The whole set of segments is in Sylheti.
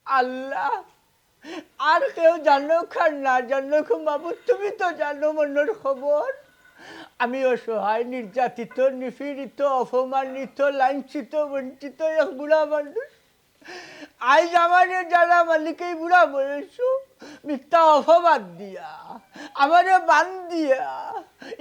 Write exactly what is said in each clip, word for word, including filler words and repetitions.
আল্লাহ, আর কেউ জানুক আর না জানুক, মাবুদ, তুমি তো জানো মনর খবর। আমি অসহায়, নির্যাতিত, নিপীড়িত, অপমানিত, লাঞ্ছিত, বঞ্চিত এক বুড়া মানুষ। আইজ আমারে যারা মালিক এই বুড়া বয়সো মিথ্যা অপবাদ দিয়া, আমারে বান দিয়া,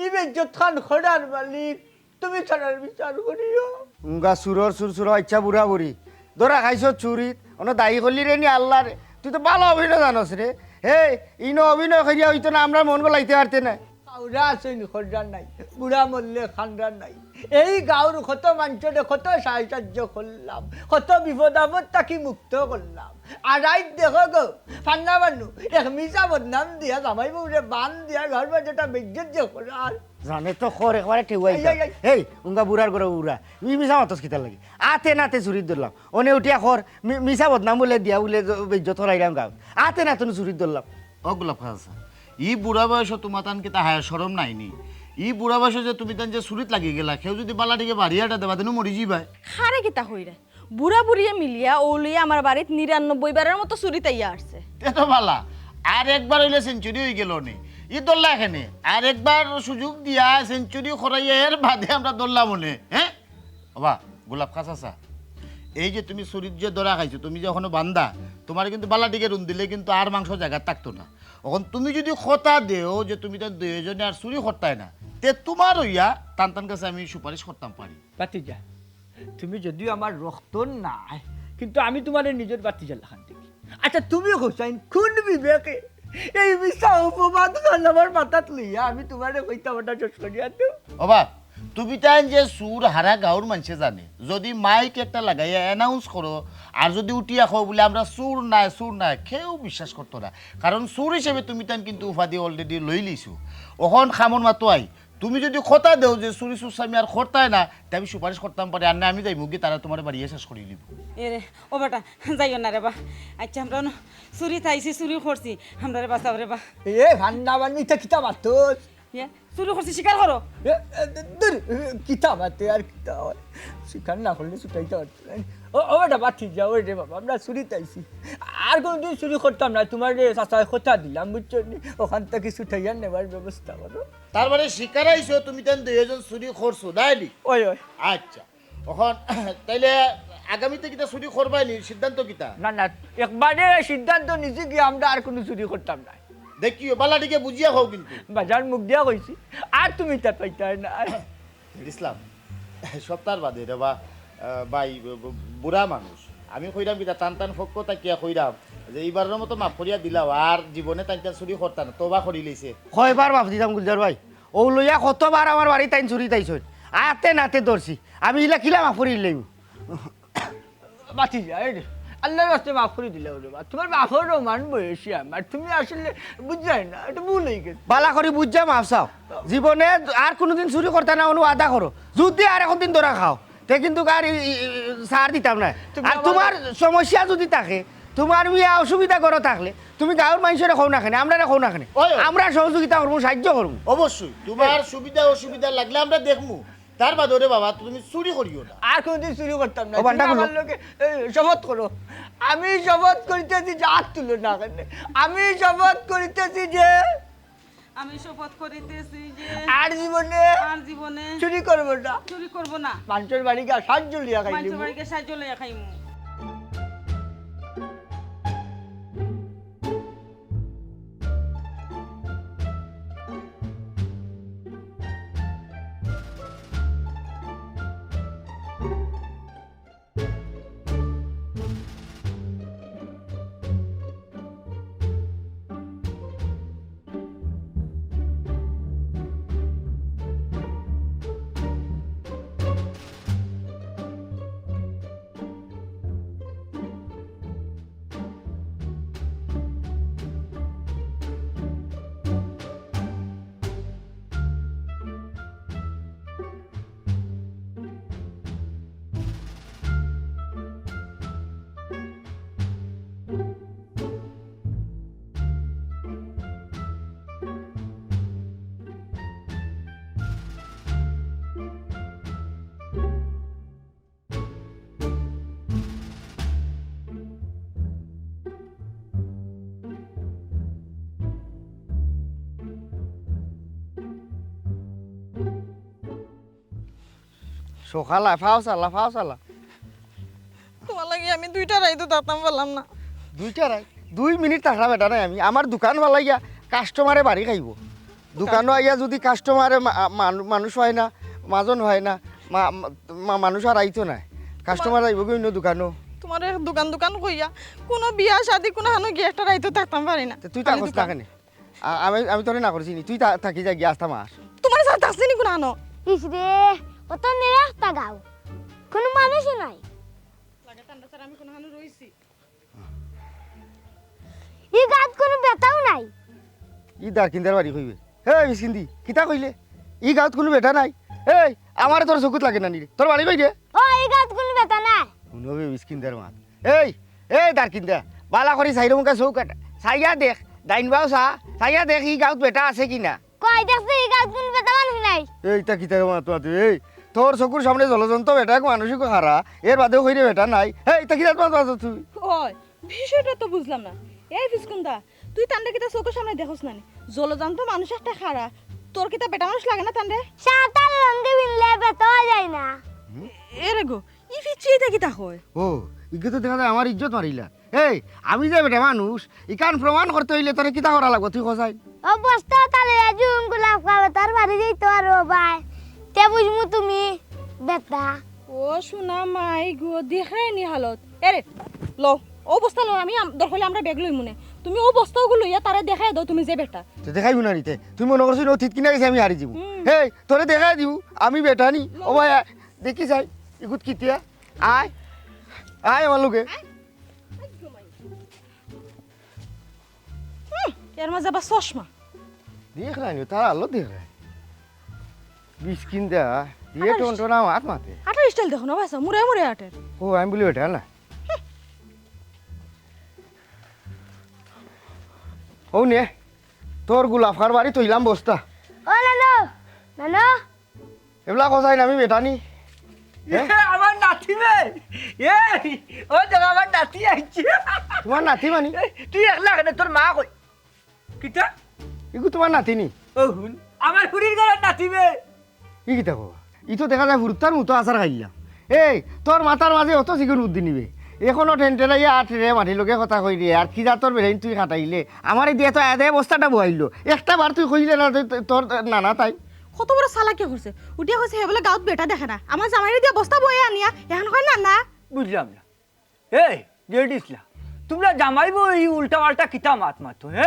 ই বেইজ্জত খান করার মালিক, তুমি তারার বিচার করিও। উঙ্গা চুরর চুর চুর, আচ্ছা বুড়া বুড়ি। ধরা খাইছো চুরিত, অনো দায়ী করলি রে নি আল্লারে। তুই তো ভালা অভিনয় জানোস রে। হে, ইনো অভিনয় করিয়া অইতো না, আমরার মন গলাইতে পারতে না। কাউরা আছইন খররা নাই, বুড়া মরলে খানরা নাই। এই গাউর কত মানষরে কত সাহায্য করলাম, কত বিপদ আপদ থাকি মুক্ত করলাম। আর আইজ দেখো গো, ফান্না বানু, এক মিছা বদনাম দিয়া জামাই বউরে বান দিয়া গাউর মাঝে একটা বেইজ্জত যে করার। জানে তো খর একবারে ঠেউয়াই এই, এই, এই। এই, উঙ্গা বুড়ার ঘরো বুড়া। মি-, মিছা মাতস কিতার লাগি? আতে নাতে চুরিত ধরলাম। অনে উঠিয়া খর, মি-, মিছা বদনাম বুলে দিয়া বুলে জ-, বেইজ্জত করাইলাম গাউত। আতে নাতে নু চুরিত ধরলাম। ও গোলাপ খাসা, ই বুড়া বয়সো তুমাতান কিতা হায়া শরম নাই নি? ই বুড়া বয়সো যে তুমিতান যে চুরিত লাগি গেলা, কেউ যুদি বালাটিকে বাড়িয়া এটা দেবা দেনু মরি যিবায়। খারে কিতা কইরে? বুড়া বুড়িয়ে মিলিয়া অউ লইয়া আমার বাড়িত নিরানব্বই বারর মতো চুরিত আইয়া হারছে। তে তো ভালা, আর একবার অইলে century অইগেলো নি। ই ধরলা কেনে? আর একবার সুযোগ দিয়া century করাইয়া এর বাদে আমরা ধরলাম অনে, হে? ওবা, গোলাপ খাসা, এই যে তুমি চুরিত যে ধরা খাইছো, তুমি যে অখনো বান্দা, তুমারে কিন্তু বালাটিকে রুন দিলে কিন্তু আর মাংস জাগাত থাকতো না। অখন তুমি যুদি কথা দেও যে তুমিতান দুইওজনে আর চুরি করতায় না, তে তুমার অইয়া তান তান কাছে আমি সুপারিশ করতাম পারি। ভাতিজা, তুমি যুদিও আমার রক্তর নায়, কিন্তু আমি তুমারে নিজর ভাতিজার লাখান দেখি। আচ্ছা, তুমি কও চাইন, কুন বিবেকে এই মিছা অপবাদ খান আমার মাথাত লইয়া আমি তুমারে কইতাম অটা শেষ করিয়া দেও? ওবা, তুমিতাইন যে চুর হারা গাউর মানষে জানে, যুদি মাইক একটা লাগাইয়া announce করো, আর যুদি উঠিয়া কও বুলে আমরা চুর নায়, চুর নায়, কেউ বিশ্বাস করতো না। কারণ চুর হিসাবে তুমিতাইন কিন্তু উপাধি already লইলিছো। অখন কামর মাতো আই, তুমি যুদি কথা দেও যে চুরি চুরচামি আর করতায় না, তে আমি সুপারিশ করতাম পারি, আর না আমি যাইমুগি, তারা তুমারে বাড়িয়ে শেষ করিলিবো। এরে, ও বেটা, যাইও না রে বা। আচ্ছা, আমরা অনো চুরিত আইছি, চুরি করছি, আমরারে বাঁচাও রে বা। এ, ফান্না বানু, ইতা কিতা মাতস? ইয়ে, চুরি করছি, স্বীকার করো। এ, এ, দূর, এ, কিতা মাতে আর কিতা অয়? স্বীকার না করলে ছুটাইতে পারতো না। ও, ও বেটা, বাতি যাও, ওই রে বাবা, আমরা চুরিত আইছি। আর কুনুদিন চুরি করতাম না, তুমারে চাচায় কথা দিলাম, বুঝছো নি? অখান থাকি ছুটাইয়া নেবার ব্যবস্থা করো। তার মানে স্বীকার আইছো, তুমিতাইন দুইওজন চুরি করছো, তাই নি? ওই, ওই। আচ্ছা, অখন তাইলে আগামীতে কিতা চুরি করবায় নি? সিদ্ধান্ত কিতা? না, না, একবারে সিদ্ধান্ত নিছি কি আমরা আর কুনু চুরি করতাম না। দেখিও, বালাটিকে বুঝিয়া কও কিন্তু। বাজার মুখ দিয়া কইছি, আর তুমি ইতা পাইতায় না। ইসলাম, সপ্তাহর বাদে রে বা, আহ, ভাই, বু-, বু-, বুড়া মানুষ। আমি কইরাম কিতা, তান তান পক্ষ থাকিয়া কইরাম যে ইবারর মতো মাফ করিয়া দিলাও, আর জীবনে তাইন তান চুরি করতা না, তওবা করিলাইছে। কয়বার মাফ দিতাম গুলজার ভাই? অউ লইয়া কতবার আমার বাড়িত তাইন চুরিত আইছইন, আতে নাতে ধরছি, আমি ইলা কিলা মাফ করিলাইমু? বাতি যায় রে, আল্লার ওয়াস্তে মাফ করি দিলাও রে বা। তুমার বাপর সমান বয়সী আমার, তুমি আসলে বুঝরায় না, ইটা ভুল অইগেছে। বালা করি বুঝিয়া মাফ চাও, জীবনে আর কুনুদিন চুরি করতায় না, অনো ওয়াদা করো। যুদি আর একদিন ধরা খাও, তে কিন্তু আর ই, ই, ই, ছাড় দিতাম না। তুমি আর আমার তুমার সমস্যা যুদি থাকে, তুমার মিয়া অসুবিধা ঘরো থাকলে, তুমি গাউর মানষরে কও না কেনে, আমরারে কও না কেনে। ওই, ওই। আমরা সহযোগিতা করমু, সাহায্য করমু। অবশ্যই, তুমার সুবিধা অসুবিধা লাগলে আমরা দেখমু। তার বাদে ওরে বাবা, তুমি চুরি করিও না। আর কুনুদিন চুরি করতাম না। ও বান্ডা তুমি আমার লগে, এ, শপথ করো। আমি শপথ করিতেছি যে, আত তুলো না কেনে। আমি শপথ করিতেছি যে আমি শপথ করিতেছি যে আর জীবনে আর জীবনে চুরি করব না। চুরি করব না। মানষর বাড়ি গিয়া সাহায্য লইয়া খাইলিমু। মানষর বাড়ি গিয়া সাহায্য লইয়া খাইমু। ঠকালা, ফাও চালা, ফাও চালা। তুমার লাগি আমি দুইটা রাইতও থাকতাম পারলাম না। দুইটা রাইত? দুই মিনিট থাকরা বেটা নায় আমি। আমার দোকান ফালাইয়া কাস্টমারে বাড়ি খাইবো। দোকানো আইয়া যুদি কাস্টমারে মা-, মানু-, মানুষ অয় না, মাজন অয় না, মা-, মা-, মানুষ আর আইতো নায়। কাস্টমার আইবো কি অইন্য দোকানো? তুমারে দোকান দোকান কইয়া কুনু বিয়া শাদি কুনু হানো গিয়া একটা রাইতও থাকতাম পারি না। তে তুই খালি থাকস না দোকান। কেনে? আ-, আমি, আমি তোরে না করছি নি, তুই থা-, থাকি যা গিয়া আস্তা মাস। তুমার সাথে থাকছি নি কুনু হানো? ইস রে, কত নিরাস্তা গাঁও, কুনু মানুষও নাই। লাগে ঠান্ডা ছাড়া আমি কুনু হানো রইছি। ই গাঁওত কুনু বেটাও নাই। ই দারকিন্দার বাড়ি কইবে। হে মিসকিন্দি, কিতা কইলে? ই গাঁওত কুনু বেটা নাই। এই, আমারে তোর চকুত লাগে না নি রে? তোর বাড়ি কই রে? ও, ই গাঁওত কুনু বেটা নাই। হুনো বে মিসকিন্দার মাত। এই, এই দারকিন্দা, বালা করি চাইরো মুখে চউখ কাটা। চাইয়া দেখ, ডাইন বাও চা, চাইয়া দেখ ই গাঁওত বেটা আছে কি না। কই দেখছি ই গাঁওত কুনু বেটা মানুষ নাই। এই, ইতা কিতা মাত মাতে? এই, তোর চকুর সামনে জলজন্ত বেটা এক মানুষই খারা, এর বাদেও কইরে বেটা নাই। এই, ইতা কিতা মাত মাতে তুই? ওই, বিষয়টা তো বুঝলাম না। এই ফিসকুন্দা, তুই তানরে কিতা চকুর সামনে দেখোস না নি? জলজান্ত মানুষ একটা খারা, তোর কিতা বেটা মানুষ লাগে না তানরে? শার্ট আর লুঙ্গি পিনলে বেটা অওয়া যায় না। হুম? এরে গো, ই ফিচ্ছি ইতা কিতা কয়? ও, ইগে তো দেখা যায় আমার ইজ্জত মারিলা। এই, আমি যে বেটা মানুষ, ইখান প্রমাণ করতে অইলে তোরে কিতা করা লাগবো তুই কছাইন? ও বস্তা তালে আজুম গোলাপ খাবে, তার বাড়ি যাইতো আর ও ভাই। তে বুঝমু তুমি বেটা। ও সোনা মাই গো, দেখরায় নি হালত। এরে, লও, ও বস্তা লও, আমি আম-, দরকার অইলে আমরা ব্যাগ লইমুনে। তুমি ও বস্তাগু লইয়া তারে দেখাই দেও তুমি যে বেটা। তে দেখাইবো না নি তে? তুই মনো করছো অতীত কিনা গেছে আমি হারি যাইমু? হুম। এই, তোরে দেখাই দিমু, আমি বেটা নি। ও ভাই, আ, দেখি চাই, ইগুত কিতা? আয়, আয় আমার লগে। হুম, এর মাঝে আবার চশমা। দেখরায় নি, তার আলো দেখরায়। মিসকিন্দা, দিয়ে আঠারো টনটনা মাত মাতে। আটার স্টাইল দেখো না, বাসা, মুড়ে মুড়ে আটের। ও, আমি বলি বেটা না। ও নে, তোর গোলাপ খার বাড়ি তইলাম বস্তা। ও নানু, নানু। এবলা কছাইন আমি বেটা নি? এ, আমার নাতি বে। এ, ও দেখ আমার নাতি আইছে। তুমার নাতি মানি? এ, তুই একলা কেনে, তোর মা কই? কিতা? ইগু তুমার নাতি নি? ও হুন, আমার ফুরির ঘরর নাতি বে। ই কিতা কও? ই তো দেখা যায় ফুরুত্তার মতো আচার খাইলাম। এই, তোর মাথার মাঝে অত চিকন বুদ্ধি নি বে। এখনো ঠেনঠেনাইয়া আট রে মাটির লগে কথা কই রে, আর কি জাতর brain তুই খাটাইলে? আমারে দিয়া তো এদে বস্তাটা বওয়াইলো। একটা বার তুই কইলে না, তুই, তোর নানা তাই। কত বড় চালাকি করছে। উঠিয়া কইছে, হে বলে গাঁওত বেটা দেখে না। আমার জামাইরে দিয়া বস্তা বওয়াই আনিয়া, এখন কয় না, না। বুঝলাম না। এই, জেড ইসলাম, তুমরা জামাই বউ ই উল্টা পাল্টা কিতা মাত মাতো, হে?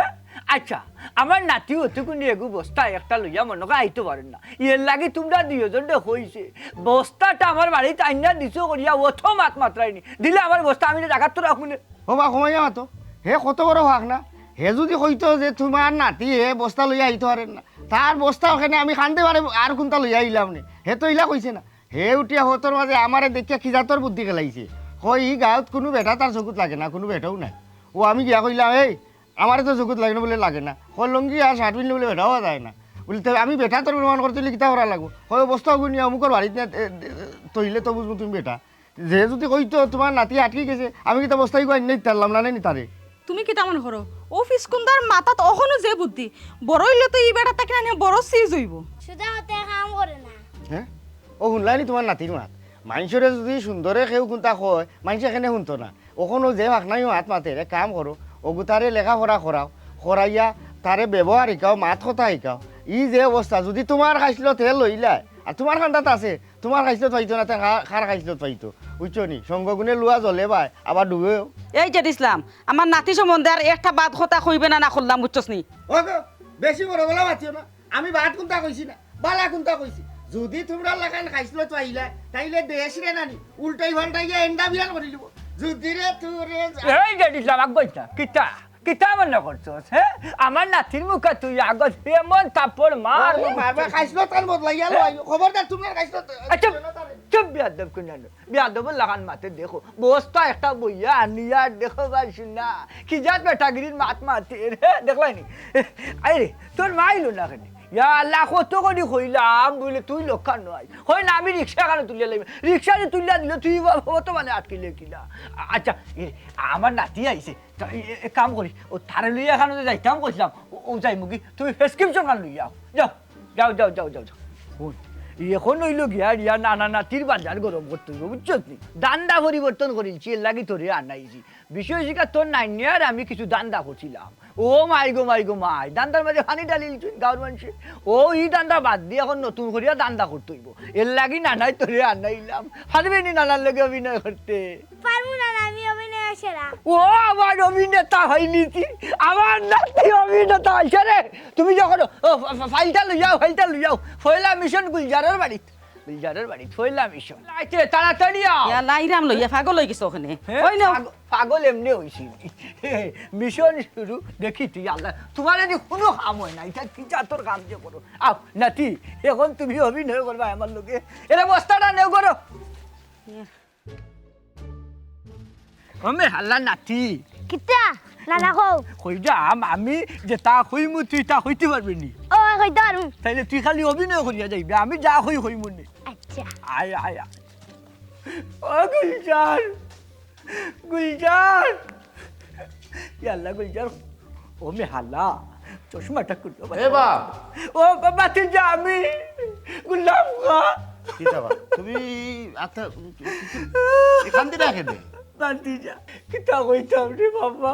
আচ্ছা, আমার নাতি অতকুনি এগু বস্তা একটা লইয়া মনো কয় আইতো পারের না। এর লাগি তুমরা দুইওজনরে কইছে, বস্তাটা আমার বাড়িত আইন্না দিছো করিয়া অত মাত মাতরায় নি। দিলে আমার বস্তা আমি জাগাত তো রাখমু নে। ও বা, কমাইয়া মাতো। হে কত বড় হক না? হে যুদি কইতো যে তুমার নাতি হে বস্তা লইয়া আইতো পারের না, তার বস্তা অখানে আমি কান্দে পারে আর কুনটা লইয়া আইলাম নে। হে তো ইলা কইছে না। হে উঠিয়া হতর মাঝে আমারে দেখিয়া কি জাতর বুদ্ধি খেলাইছে। কয়, "ই গাঁওত কুনু বেটা তার চকুত লাগে না, কুনু বেটাও নাই।" ও আমি গিয়া কইলাম, "এই, আমারে তো চকুত লাগে না।" বলে, "লাগে না।" কয়, "লুঙ্গি আর শার্ট পিনলে বলে বেটা অওয়া যায় না।" বলে, "তে আমি বেটা তোর প্রমাণ করতে অইলে কিতা করা লাগবো?" কয়, "বস্তা অগু নিয়া অমুকর বাড়িত নিয়া, এ, এ, তইলে তো বুঝবো তুমি বেটা।" যে যুদি কইতো, "তুমার নাতি আটকি গেছে, আমি কিতা বস্তা ইগু আইন্না দিতাম পারলাম না নি তারে?" তুমি কিতা মনো করো? ও ফিসকুন্দার মাথাত অখনো যে বুদ্ধি, বড় অইলে তো ই বেটার থাকি না নি বড় চিজ অইবো। সুজা হতে কাম করে না। হে? ও হুনলায় নি তুমার নাতির মাত? মাইনষরে যুদি সুন্দরে কেউ কুনতা কয়, মাইনষে কেনে হুনতো না? অখনো যে ফাকনামি মাত মাতের, এক কাম করো, অগুতারে লেখাপড়া করাও, করাইয়া তারে ব্যবহার হিকাও, মাত কথা হিকাও। ই যে অবস্থা, যুদি তুমার খাইছলত হে লইলায়, আর তুমার কান্দাত আছে, তুমার খাইছলত পাইতো না, তে কা-, কার খাইছলত পাইতো? বুঝছো নি? সঙ্গ গুণে লুয়া জ্বলে বায়, আবার ডুবেও। এই জেড ইসলাম, আমার নাতি সম্বন্ধে আর একটা বাদ কথা কইবে না, না করলাম, বুঝছস নি? ও গো, বেশি বড় গলা মাতিও না। আমি বাদ কুনতা কইছি না, বালা কুনতা কইছি। যুদি তুমরার লাখান খাইছলত পাইলায়, তাইলে দেশরে নানি উল্টাই পাল্টাই গিয়া এন্ডা বিয়ান করি লিবো। যুদি রে তুরে যা- এই জেড ইসলাম, আগ বইতা, কিতা? কিতা মনো করছস, হে? আমার নাতির মুখে তুই আগত এমন থাপ্পড় মার। ও, মারবা, খাইছলত তান বদলাইয়া লো, আইও। খবরদার, তুমরার খাইছলত আচ্ছা, চুপ, বিয়াদব কুনানো। বিয়াদবর লাখান মাতে দেখো। বস্তা একটা বইয়া আনিয়া দেখো ভাই শুনা। কি জাত বেটাগিরির মাত মাতের, হে? দেখলায় নি? আরে, তোর মা আইলো না কেনে? ইয়া আল্লাহ, কত করি কইলাম, বলে তুই লক্ষণ নয়। কয় না, আমি রিক্সা এখানো তুলিয়া লাইমু। রিক্সা যে তুলিয়া দিল, তুই বা-, বর্তমানে আটকিলে কিনা? আ-, আচ্ছা, এ, আমার নাতি আইছে। তা এ, এ, এক কাম করি, ও তারে লইয়া এখানো যে যাইতাম কইছিলাম, ও, ও যাইমুগি, তুমি প্রেসক্রিপশন খান লইয়া আও। যাও, যাও, যাও, যাও, যাও, যাও। হুন, এখন অইলো গিয়া রিয়া নানা নাতির বাজার গরম করতে অইবো, বুঝছস নি? ধান্দা পরিবর্তন করিলছি, এর লাগি তোরে আনাইছি। বিষয় শিকার তোর নাইনিয়ার আমি কিছু ধান্দা করছিলাম। ও মাই গো মাই গো মাই, ধান্দার মাঝে পানি ঢালিলছইন গাঁওর মানষে। ও ই ধান্দা বাদ দিয়া এখন নতুন করিয়া ধান্দা করতে অইবো, এর লাগি নানায় তোরে আনাইলাম। পারবে নি নানার লগে অভিনয় করতে? পারমু না, না, আমি অভিনয় সেরা। ও আমার অভিনেতা হইলিছি, আমার নাতি অভিনেতা হইছে রে। তুমি যখন, ও, ফা-, ফা-, ফাইলটা লই যাও, ফাইলটা লই যাও। পয়লা মিশন গুলজারর বাড়িত, গুলজারর বাড়িত, পয়লা মিশন। আইতে তাড়াতাড়ি আও। ইয়া লাইরাম লইয়া পাগল অই গেছো ওখানে। হ্যাঁ? ওই নাও। পাগ-, পাগল এমনে অইছি। মিশন শুরু, দেখি তুই আল্লাহ, তোমার এনে কোনো কাম হয় না, এটা কি জাতর কাম যে করো। আও, নাতি, এখন তুমি অভিনয় করবা আমার লগে। এরে বস্তাটা নেও করো। ও মে হাল্লা নাতি। কিতা? নানা কও। কই যাম, আমি যেতা কইমু তুই তা কইতে পারবি নি? ও, কইতে পারমু। তাইলে তুই খালি অভিনয় করিয়া যাইবে, আমি যা কই কইমু নে। আচ্ছা। আয়, আয়, আয়। ও গুলজার, গুলজার। ইয়াল্লা গুলজার। ও মে হাল্লা, চশমাটা খুললো। এ বাপ। ও বা-, বাতিজা, আমি গোলাম খা। কিতা বা? তুমি আচ্ছা, এখান দিয়ে রাখে দে। বাতিজা, কিতা কইতাম রে বাবা?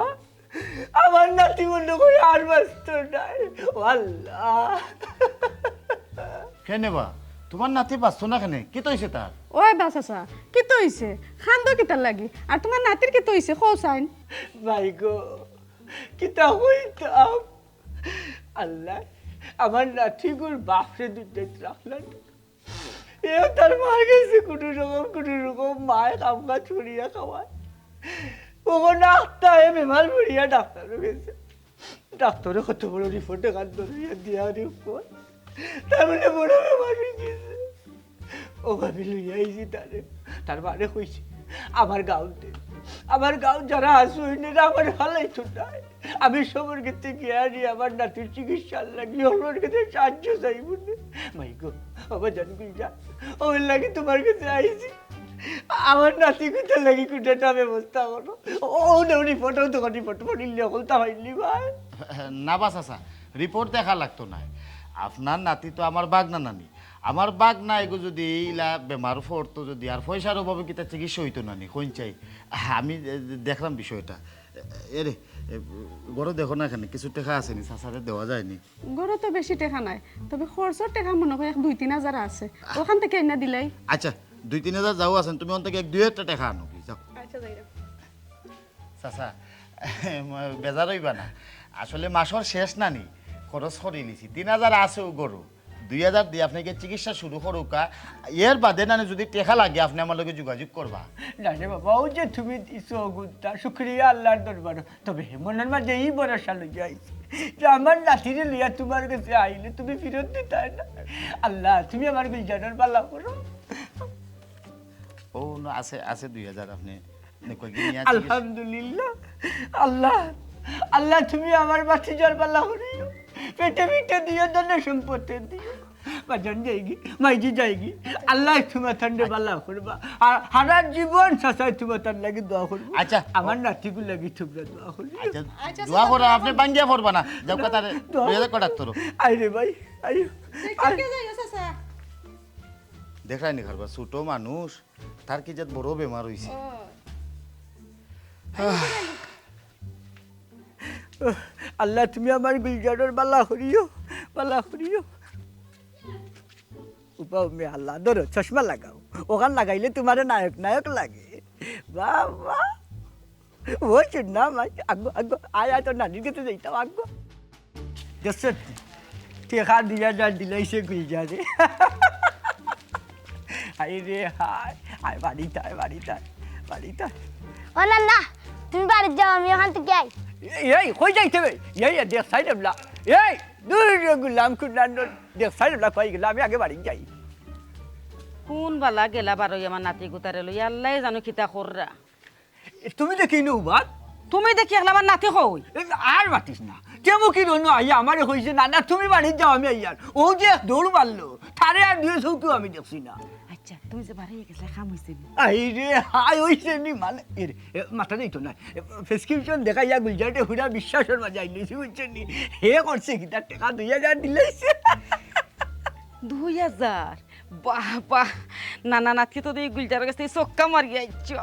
আমার নাতি মনে করি আর বাঁচতো নাই। ও আল্লাহ। কেনে বা? তোমার নাতি বাঁচতো না কেনে? কিতা অইছে তার? ওই বা চাচা, কিতা অইছে? কান্দো কিতার লাগি? আর তোমার নাতির কিতা অইছে? কও চাইন। ভাই গো, কিতা কইতাম? আল্লাহ, আমার নাতিগুর বাপরে দুনিয়াত রাখলা না। এও তার মার গেছে কোনো রকম, কোনো রকম মায় কাম কাজ করিয়া খাওয়ায়। ওগো না, আত্মা এ বেমার পড়িয়া ডাক্তারও গেছে। ডাক্তারে কত বড় রিপোর্ট এখান ধরিয়া দিয়া রিপোর্ট। তার মানে বড় বেমার হয়ে গেছে। ও ভাবি লইয়া আইছি তারে। তার মানে কইছি, আমার গাঁওতে, আমার গাঁও যারা আছে, ওই নিয়ে আমার ফালাই তো নাই। আমি সবার কাছে গিয়া আনি আমার নাতির চিকিৎসার লাগি, ওর কাছে সাহায্য চাইব না। মাই গো, বাবা জান কই যা? ওর লাগি তোমার কাছে আইছি। আমার নাতি কোথার লাগি কোথাটা ব্যবস্থা করো। ও, ও না, রিপোর্ট, ও তো রিপোর্ট পড়িলে, হকলতা হইলি ভাই। না বা চাচা, রিপোর্ট দেখা লাগতো না। আপনার নাতি তো আমার বাগনা নানি। আমার বাগনা এগো যদি ইলা বেমার পড়তো যদি আর পয়সার অভাবে কিতা চিকিৎসা হইতো না নি, কইন চাই। আমি দেখলাম বিষয়টা। এরে, এ, ঘরো দেখো না কেনে, কিছু টেকা আছে নি, চাচারে দেওয়া যায়নি। ঘরো তো বেশি টেকা নাই, তবে খরচর টেকা মনে হয় এক দুই তিন হাজার আছে, ওখান থেকে আইনা দিলাই। আচ্ছা, দুই তিন হাজার যাও আছেন, তুমি ওখান থেকে এক দুই হাজার টেকা আনো কি, যাও। আচ্ছা, যাই না। চাচা, বেজার হইবা না, আসলে মাসর শেষ নানি, খরচ করি নিছি, তিন হাজার আছে ও ঘরো, দুই হাজার দিয়ে আপনাকে চিকিৎসা শুরু করুকা, এর বাদে নানি যদি টেকা লাগে আপনি আমার লগে যোগাযোগ করবা। না রে বাবা, ও যে তুমি দিছো গুণটা, শুক্রিয়া আল্লাহর দরবারো। তবে হে মনের মাঝে এই ভরসা লইয়া আইছি যে আমার নাতিরে লইয়া তোমার কাছে আইলে তুমি ফিরত দিতায় না। আল্লাহ, তুমি আমার গুলজানর বালা করো। ও না, আছে, আছে দুই হাজার, আপনি নে কই গিয়া নিয়ে আসি। আলহামদুলিল্লাহ। আল্লাহ, আল্লাহ, তুমি আমার বাতিজার বালা করিও, পেটে পেটে দিও, ধনে সম্পদে দিও। বাজান যাইগি, মাইজি যাইগি। আল্লাহ তোমার ঠান্ডে বালা করবা। আর সারা জীবন চাচায় তোমার তার লাগি দোয়া করবো। আচ্ছা। আমার নাতিগুর লাগি তোমরা দোয়া করবো। আচ্ছা, আচ্ছা, দোয়া করো, আপনি বাঙ্গিয়া পড়বা না। যাও কথা রে, দোয়া দুই হাজার কো ডাক্তার। আই রে ভাই, আই। দেখি কে যাইগো, চাচা? দেখলাই নি কারবার, ছোট মানুষ, তার কি জাত বড় বেমার হইছে। ও। আল্লাহ, তুমি আমার গুলজানর বালা করিও, বালা করিও। উপাও মে আল্লাহ, ধরো, চশমা লাগাও। ওখান লাগাইলে তোমারে নায়ক নায়ক লাগে। বাবা, ও শুন না, ভাই, আগো, আগো, আয়, আয়, তোর নানির কাছে যাইতাম, আগো। দেখছো? টেকা দিয়া যা দিলাইছে গুলজারে। হায় রে হায়, আয় বাড়িত আয়, বাড়িত আয়, বাড়িত আয়। ও না, না, তুমি বাড়িত যাও, আমি ওখান থেকে আই। এই, এই, কই যাইতে বে? এই, এই, দেখ সাইড এবলা। এই, দূর রে গুলাম খুন্নান, দেখ সাইড এবলা কই গেলা, আমি আগে বাড়িত যাই। কোন বালা গেলা বারই আমার নাতি গুতারে লই, আল্লায় জানো কিতা কররা। তুমি দেখি নৌবাদ? তুমি দেখি একলা আমার নাতি কই? এ, আর মাতিস না। কেমন কি রনো আইয়া আমারে কইছে, "না, না, তুমি বাড়িত যাও, আমি আইয়ার।" ও যে এক দৌড় মারলো, তারে আর দুই চোখেও আমি দেখছি না। আচ্ছা, তুমি যে বাড়ি গেছিলে, কাম হইছে নি? আই রে, হায় হইছে নি মানে, এ রে, এ, মাথা দিত না। এ, প্রেসক্রিপশন দেখাইয়া গুলজারে হুরা বিশ্বাসর মাঝে আইলিছি, বুঝছো নি? হে করছে কি, তার টেকা দুই হাজার দিলাইছে। দুই হাজার? বাহ, বাহ। নানা, নাতিয়ে তো দেখি গুলজারর গেছ থাকি ছক্কা মারিয়া আইছো।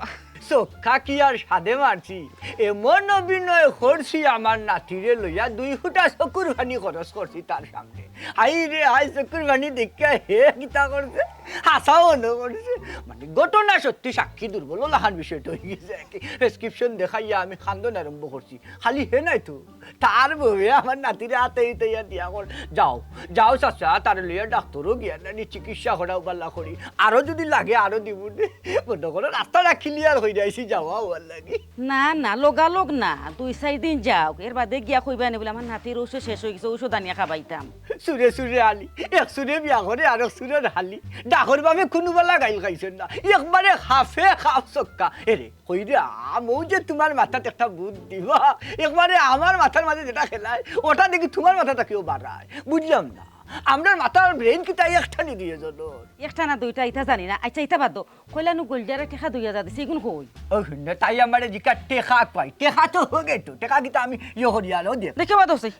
ছক্কা কি আর সাধে মারছি, এমন অভিনয় করছি আমার নাতিরে লইয়া দুই ফুটা চকুর পানি খরচ করছি তার সামনে। হায় রে হায়, চকুর পানি দেখিয়া হে কিতা করছে, হাছাও মনো করছে। মানে ঘটনা সত্যি সাক্ষী দুর্বল, অলাখান বিষয়টা অইগেছে আর কি। প্রেসক্রিপশন দেখাইয়া আমি কান্দন আরম্ভ করছি, খালি হে নায় তো, তার বউয়ে আমার নাতিরে আতাইয়া দিয়া কর, "যাও, যাও চাচা, তারে লইয়া ডাক্তরো গিয়া নানি চিকিৎসা করাও বালা করি, আরো যুদি লাগে আরো দিমু নে।" মনো করো রাস্তাটা ক্লিয়ার অইয়া আইছি যাওয়া অওয়ার লাগি। না, না, লগালগ না, দুই চাইর দিন যাউক, এর বাদে গিয়া কইবায়নে বুলে, "আমার নাতির ঔষধ শেষ অইগেছে, ঔষধ আনিয়া খাবাইতাম।" চুরে চুরে আলি, এক চুরে বিয়া করে আর এক চুরর হালি। ডাকর বাপে কুনুবালা গাইল খাইছইন না, একবারে খাফে খাফ ছক্কা। এরে, কইরাম, অউ যে তুমার মাথাত একটা বুদ্ধি বা, একবারে আমার মাথার মাঝে যেটা খেলায়, ওটা দেখি তুমার মাথা থাকিও বাড়ায়। বুঝলাম না, আমরার মাথার ব্রেইন কিতা একটানি দুইওজনর? একটা না দুইটা, ইতা জানি না। আইচ্ছা, ইতা বাদ দেও। কইলা নু গুলজারে টেকা দুই হাজার দিছে, ইগুন কই? ও হুনো, তাই আমারে জিকার টেকা কই? টেকা তো হোক একটু, টেকা কিতা আমি ইয়ে করি আরো দেখ। দেখে বাদ হচ্ছে।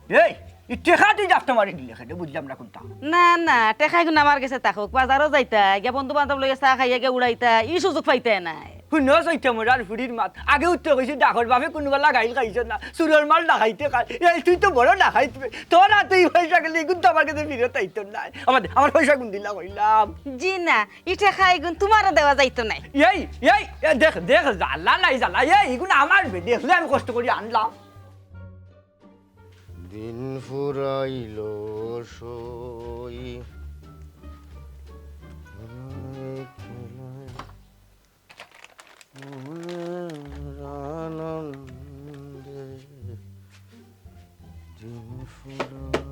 এই, ই টেকা তুই জাফটা মারি দিলে কেনে? বুঝলাম না কুনটা। না, না, টেকা ইগুন আমার গেছে থাকউক। বাজারো যাইতা, গিয়া বন্ধু বান্ধব লইয়া চা খাইয়া গিয়া উড়াইতা, ই সুযোগ পাইতা নায়। হুনো, চৈতা মরার ফুড়ির মাত। আগে উঠতে কইছি, ডাকর বাপে কুনুবালা গাইল খাইছইন না, চুরর মাল ডাকাইতে খায়। এই, তুই তো বড় ডাকাইত বে। তোর আতে ই পয়সা গেলে ইগুন তো আমার গেছে ফিরত আইতো নায়। আমার, আমার পয়সাগুন দিলা কইলাম। জি না, ই টেকা ইগুন তুমারে দেওয়া যাইতো নায়। এই, এই, এ দেখ, দেখ, জ্বালা নাই জ্বালা। এই, ইগুন আমার বে, দেখলে আমি কষ্ট করি আনলাম। দিন ফুরাইল সই। মনের আনন্দে দিন ফুরাইল।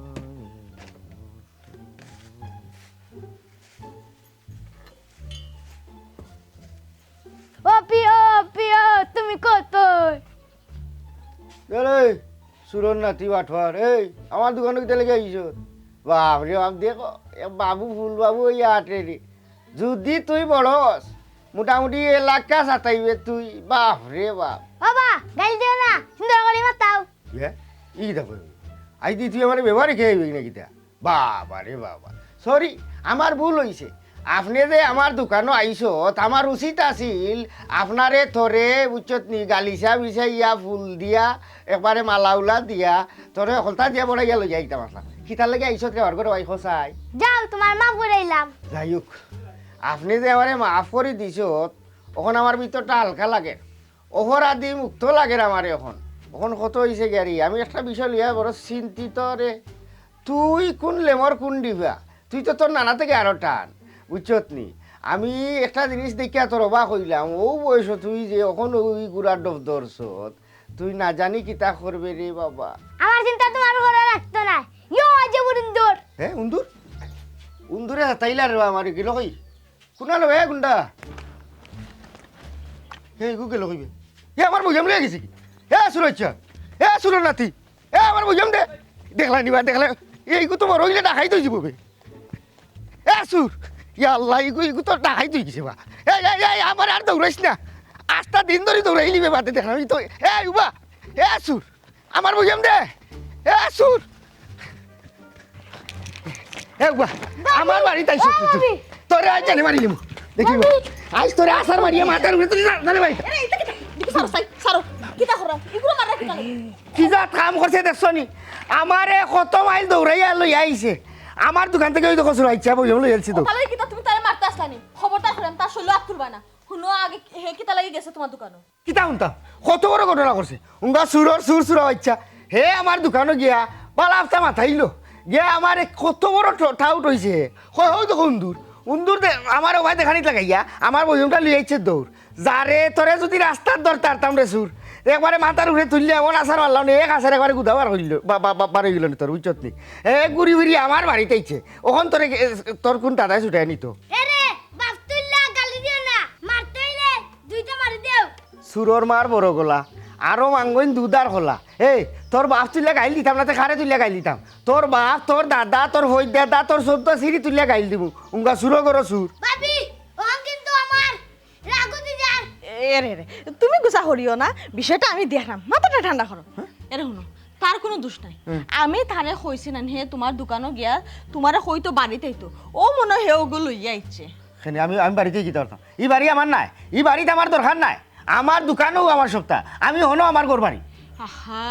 ও প্রিয়, প্রিয়, তুমি কই? এরে, চুরর নাতি বাটপার, এই, আমার দোকানো কিতা লাগি আইছস? বাপ রে বাপ, দেখো, এ বাবু ফুল বাবু অইয়া আটে রে। যুদি তুই বড়স, মোটামুটি এলাকা সাতাইবে তুই, বাপ রে বাপ। বাবা, গাইল দিও না, সুন্দর করি মাতাও। ইয়ে, ই কিতা কইবি? আইজ দি তুই আমারে ব্যবহারে খেয়ে আইবি না কিতা? বাবা রে বাবা। সরি, আমার ভুল অইছে। আপনে যে আমার দোকানো আইছত, আমার উচিত আছিল আপনারে থরে, বুঝছত নি, গালিচা বিছাইয়া, ফুল দিয়া, একবারে মালা উলা দিয়া, থরে হকলতা দিয়া বড়াইয়া লইয়া আইতাম আছলাম। কিতার লাগি আইছত রে, বার করে ভাই খোসাই? যাও, তুমার মাফ করাইলাম। যাই হোক, আপনে যে আমারে মাফ করি দিছত, অখন আমার ভিতরটা হালকা লাগের। অপরাধী মুক্ত লাগের আমারে অখন। অখন কত অইছে গিয়া রে, আমি একটা বিষয় লইয়া বড় চিন্তিত রে। তুই কুন লেমর কুন ডিবা? তুই তো তোর নানা থাকি আরো টান, বুঝছত নি? আমি একটা জিনিস দেখিয়া তোর অবাক অইলাম, অউ বয়সো তুই যে অখন অউ গুড়ার ডফ ধরছত, তুই না জানি কিতা করবে রে বাবা। আমার চিন্তা তুমার করা লাগতো নায়। ইয়ো, আজ উন্দুর। হে, উন্দুর? উন্দুরে হাতাইলা রে বাবা, আমারে গেল কই? কুনালো, এ গুন্ডা? এ, ইগু গেল কই বে? এ, আমার বইয়াম লইয়া গেছে কি? এ, চুর বাচ্চা! এ, চুরর নাতি! এ, আমার বইয়াম দে! দেখলা নি বা, দেখলা? এ, ইগু তো বড় অইলে ডাকাইত অইযিবো বে। এ, চুর! ইয়া আল্লাহ, ইগু, ইগু তো ডাকাইত অইগেছে বা। এই, এই, এই, আমারে আর দৌড়াইস না। আস্তা দিন ধরি দৌড়াইলি বে বাদে দেখলাম। এই তো, এ, উবা! এ, চুর! আমার বইয়াম দে। এ, চুর! এ, উবা, আমার বাড়িত আইছস তুই। তোরে আইজ জানে মারিলিমু। দেখিবো। আইজ তোরে আছাড় মারিয়া মাথার উপরে তুলি না, জানে ভাই। এরে, ইতা কিতা? দেখি, ছাড়ো, ছাড়ো, ছাড়ো। কিতা করো? ইগুরে মাররা কিতা লাগি? কি জাত কাম করছে দেখছো নি? আমারে কত মাইল দৌড়াইয়া লইয়া আইছে। আমার দোকান থাকি ওই দেখো চুর আইছে, বইয়াম লইয়া আইছে তো। তাইলে কিতা তুমি তারে মারতা আছলা নি? খবরদার কইরাম, তার শরীলো আত তুলবা না। হুনো আগে, হে কিতা লাগি গেছে তুমার দোকানো? কিতা হুনতাম? কত বড় ঘটনা করছে। উঙ্গা চুরর চুর চুরা বাইচ্চা। হে আমার দোকানো গিয়া বালা আফতা মাতাইলো। গিয়া আমারে কত বড় ঠ-, ঠাউট অইছে। কয়, "অউ দেখো উন্দুর।" উন্দুর দে-, আমারে অবায় দেখানিত লাগাইয়া আমার বইয়ামটা লইয়া আইছে দৌড়। যারে তোরে যুদি রাস্তাত ধরতাম রে চুর, একবারে মাথার উপরে তুললে এমন আছাড় মারলাম নে, এক আছাড় একবারে গুদা বার অইলো, বা-, বা-, বা-, বার অইগেলো নে তোর, বুঝছত নি? হে ঘুরি ফিরি আমার বাড়িত আইছে। অখন তোরে কে-, তোর কুন দাদায় ছুটাই নিতো? এরে, বাপ তুললা গালি দিও না, মারতে অইলে দুইটা মারি দেও। চুরর মার বড় গলা, আরো মাঙ্গইন দুধ আর কলা। এই, তোর বাপ তুললে গাইল দিতাম না, তে কারে তুললে গাইল দিতাম? তোর বাপ, তোর দাদা, তোর হই দাদা, তোর চৌদ্দ সিরি তুললে গাইল দিমু। উঙ্গা চুরো গরো চুর। ভাবি, অখন কিন্তু আমার রাগ উঠি যার। এরে রে, তুমি গুসা করিও না, বিষয়টা আমি দেখরাম, মাথাটা ঠান্ডা করো। এরে হুনো, তার কুনু দুষ নাই। হুম। আমি তারে কইছি না, হে তুমার দোকানো গিয়া তুমারে কইতো বাড়িত আইতো। অউ মনো অয় হে অগু লইয়া আইছে। কেনে আমি, আমি বাড়িত কিতা করতাম? ই বাড়ি আমার নায়, ই বাড়িত আমার দরকার নাই। আমার দোকানউ আমার সবতা, আমি হনো আমার ঘর বাড়ি। আহা,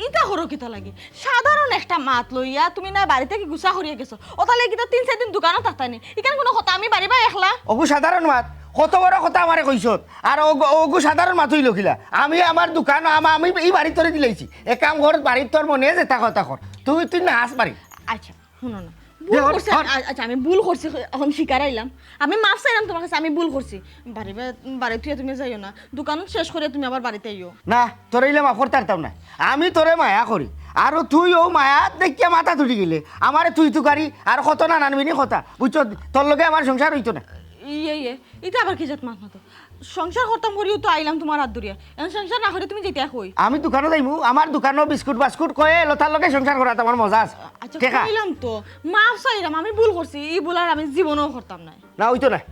ইতা করো কিতা লাগি? সাধারণ একটা মাত লইয়া তুমি না বাড়ি থাকি গুছা করিয়া গেছো, অতার লাগি কিতা তিন চাইর দিন দোকানো থাকতায় নি? ইখান কুনু কথা? আমি বাড়ি বা একলা। অগু সাধারণ মাত, কত বড় কথা আমারে কইছত, আর অগু, অগু সাধারণ মাত অইলো কিলা? আমি আমার দোকান, আমা-, আমি ই বাড়ি তোরে দিলাইছি, এ কাম কর, বাড়িত তোর মনে যেতা কথা কর, তুই, তুই না আস বাড়ি। আচ্ছা, হুনো না, ভুল করছি। আ-, আচ্ছা, আমি ভুল করছি, অখন স্বীকার আইলাম, আমি মাফ চাইলাম তুমার কাছে, আমি ভুল করছি। বাড়ি বা-, বাড়ি থুইয়া তুমি যাইও না, দোকান শেষ করিয়া তুমি আবার বাড়িত আইও। না, তোরে ইলা মাফ করতাম পারতাম না, আমি তোরে মায়া করি, আর তুই অউ মায়াত দেখিয়া মাথাত উঠি গেলে আমারে তুই তুকারি আর কত নানান মিনি কথা, বুঝছো? তোর লগে আমার সংসার অইতো না। ইয়ে, ইয়ে, ইতা আবার কি জাত মাত মাতো? সংসার করতাম করিউ তো আইলাম তুমার আত ধরিয়া। অখন সংসার না করিয়া তুমি যাইতায় কই? আমি দোকানো যাইমু, আমার দোকানো বিস্কুট বাস্কুট কয়ে লতার লগে সংসার করাত আমার মজা আছে। আচ্ছা, কইলাম তো, মাফ চাইলাম, আমি ভুল করছি, ই ভুল আর আমি জীবনেও করতাম নায়। না, অইতো নায়।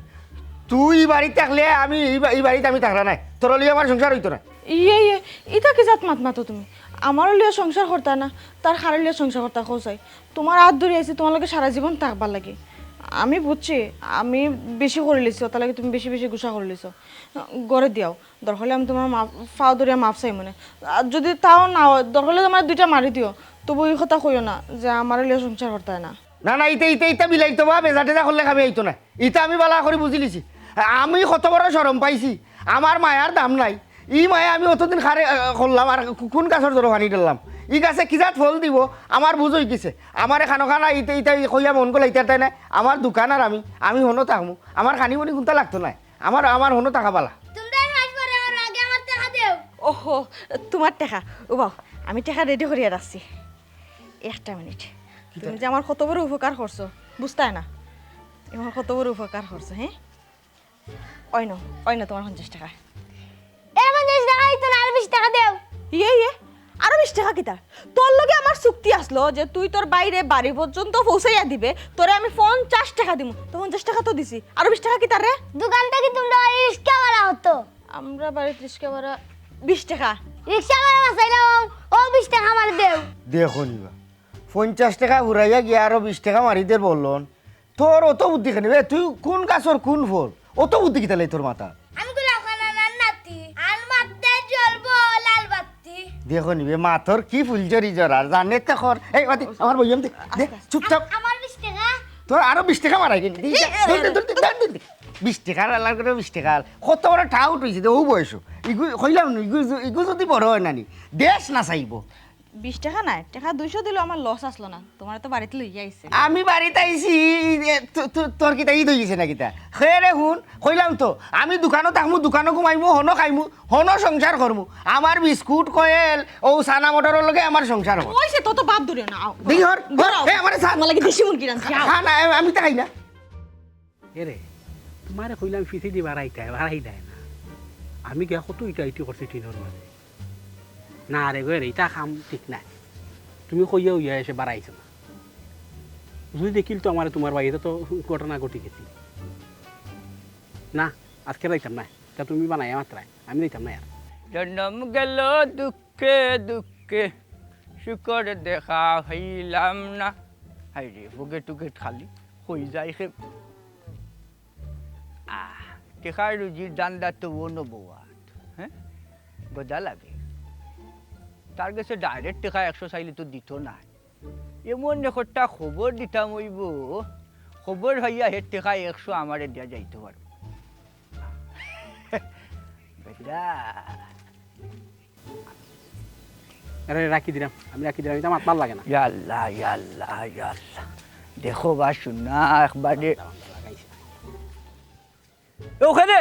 তুই ই বাড়িত থাকলে আমি ই বা-, ই বাড়িত আমি থাকরা নায়, তোর লইয়া আমার সংসার অইতো নায়। ইয়ে, ইয়ে, ইতা কি জাত মাত মাতো তুমি? আমার লইয়া সংসার করতায় না, তার কারে লইয়া সংসার করতায় কও চাই? তুমার আত ধরি আইছি, তুমার লগে সারা জীবন থাকবার লাগি। আমি বুঝছি, আমি বেশি করিলিছি, অতার লাগি তুমি বেশি বেশি গুসা করিলিছো। ঘরে দিয়াও, দরকার অইলে আমি তুমার মাফ, পাও ধরিয়া মাফ চাইমুনে। আর যুদি তাও না অয়, দরকার অইলে আমারে দুইটা মারি দিও, তবু ই কথা কইও না যে আমারে লইয়া সংসার করতায় না। না, না, ইতা, ইতা, ইতা বিলাইতো বা বেজা টেজা করলে কামে আইতো না। ইতা আমি বালা করি বুঝিলিছি। আমি কত বড় শরম পাইছি, আমার মায়ার দাম নাই। ই মায়া আমি অতদিন কারে, আহ, করলাম, আর কু-, কুন গাছর জড়ো পানি ঢাললাম? ই গাছে কি জাত ফল দিবো, আমার বুঝ অইগেছে। আমারে খানো খানা ইতা, ইতা কইয়া মন গলাইতায় পারতায় নায়। আমার দোকান আর আমি, আমি হনো থাকমু। আমার খানি পানি কুন্তা লাগতো নায়। আমার, আমার হনো থাকা বালা। তুমরা মাস পরে আমার আগে আমার টেকা দেও। ওহো, তুমার টেকা। ও বাবা, আমি টেকা রেডি করিয়া রাখছি। একটা মিনিট। তুমি যে আমার কত বড় উপকার করছো, বুঝতায় না। আমার কত বড় উপকার করছো, হে? অইনো, অইনো তুমার পঞ্চাশ টেকা। এ পঞ্চাশ টেকা অইতো না, আরো বিশ টেকা দেও। ইয়ে, ইয়ে, আরো বিশ টেকা কিতা? তোর লগে আমার চুক্তি আছলো যে তুই তোর ভাইরে বাড়ি পর্যন্ত পৌঁছাইয়া দিবে, তোরে আমি পঞ্চাশ টেকা দিমু। তো পঞ্চাশ টেকা তো দিছি, আরো বিশ টেকা কিতা রে? দোকান থাকি তুমরা রিক্সা ভাড়া অতো। আমরা বাড়িত রিক্সা ভাড়া বিশ টেকা। রিক্সা ভাড়া বাঁচাইলাম, অউ বিশ টেকা আমারে দেও। দেখো নিবা, পঞ্চাশ টেকা ফুরাইয়া গিয়া আরো বিশ টেকা মারি দের বলন। তোর অত বুদ্ধি কেনে বে? তুই কুন গাছর কুন ফল? অত বুদ্ধি কিতা লাই তোর মাথাত? আমি গোলাপ খানার নাতি, আর মাথাত জ্বলবো লাল বাতি। দেখো নিবে, মাতর কি ফুলঝরি ঝরার, জানে তো কর। এই, বাতি, আমার বইয়াম দে, দে, চুপচাপ। আমার বিশ টেকা। তোর আরো বিশ টেকা মারাই গেলি। দে, এ, এ, দে, দে, এ, দে, দে, দে, দে। বিশ টেকার আলার করে বিশ টেকার। কত বড় টাউট অইছে দে, অউ বয়সো। ইগু, কইলাম না, ইগু, ইগু যদি বড় অয় নানি, দেশ না চাইবো। বিশ টেকা নায়, টেকা দুইশো দিলেও আমার লস আছলো না। তুমারে তো বাড়িত লইয়া আইছি। আমি বাড়িত আইছি, এ, তো-, তো-, তোর কিতা ইদ অইগেছে না কিতা? হে রে হুন, কইলাম তো, আমি দোকানো থাকমু, দোকানো ঘুমাইমু, হনো খাইমু, হনো সংসার করমু। আমার বিস্কুট, কয়েল, অউ চানা মটরর লগে আমার সংসার অয়। অইছে, তো, তো বাদ ধরিও না, আও। দেখি হর, হর, ঘরো। এ, আমারে ছাড়। তুমার লাগি দেশি মুরগি রানছি, আও। খা না, আমি, আমি তো খাই না। এরে, তুমারে কইলাম ফিতেদি বাড়াইতায়, বাড়াই দেয় না। আমি গিয়া কত ইটা ইটি করছি টিনর মাঝে। না রে গো, এরে, ইতা কাম ঠিক নায়। তুমি কইয়া অইয়া এসে বাড়াইছো না। যুদি দেখিল তো আমারে তুমার ভাইয়ে, ইতা তো ঘটনা ঘটি গেছিল। না, আজকে যাইতাম নায়। তা তুমি বানাইয়া মাতরায়, আমি যাইতাম নায় আর। জনম গেল দুঃখে দুঃখে, সুখর দেখা হইলাম না। হায় রে, পকেট টুকেট খালি, কই যাই কে? আহ, টেকার রুজির ধান্দাত তো অনো বওয়াত, হে? গজা লাগে। তার গেছে direct টেকা একশো চাইলে তো দিতো নায়। এমন একটা খবর দিতাম অইবো, খবর পাইয়া হে টেকা একশো আমারে দিয়া যাইতো পারবো। বেটা। আরে, রাখি দিলাম, আমি রাখি দিলাম, ইতা মাত ভালা লাগে না। ইয়া আল্লাহ, ইয়া আল্লাহ, ইয়া আল্লাহ। দেখো বা শুনা একবারে। এ, ওখানে?